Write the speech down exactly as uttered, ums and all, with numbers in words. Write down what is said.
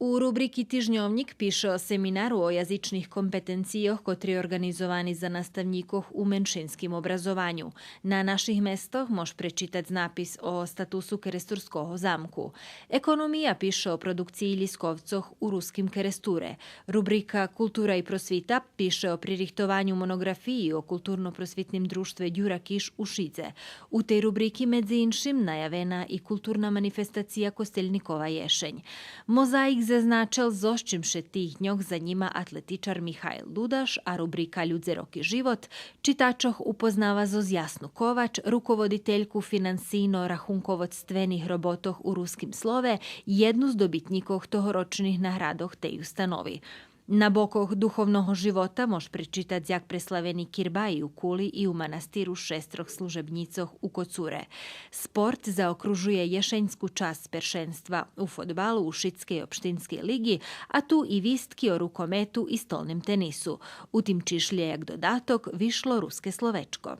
У рубрики Тижньовнїк пише о семинару о язичних компетенцийох, котри орґанизовани за наставнїкох у меншинским образованю. На Наших местох мож пречитац напис о статусу Керестурского замку. Економия пише о продукциї лїсковцох у Руским Керестуре. Рубрика Култура и просвита пише о пририхтованю моноґрафиї о Културно-просвитним дружтве Дюра Киш у Шидзе. У тей рубрики, медзи иншим, наявена и културна манифестация Костельникова єшень. Мозаїк зазначел зоз чим ше тих дньох занїма атлетичар Михайл Дудаш, а рубрика Людзе, роки, живот читачох упознава зоз Ясну Ковач, руководительку финансийно-рахунководствених роботох у Руским Слове, єдну з добитнїкох тогорочних наградох тей установи. На бокох духовного живота мож пречитац як преславени кирбаї у Кули и у манастиру Шестрох служебнїцох у Коцуре. Спорт заокружує єшеньску часц першенства у фодбалу у Шидскей општинскей лиґи, а ту и вистки о рукомету и столним тенису. У тим чишлє як додаток вишло Руске словечко.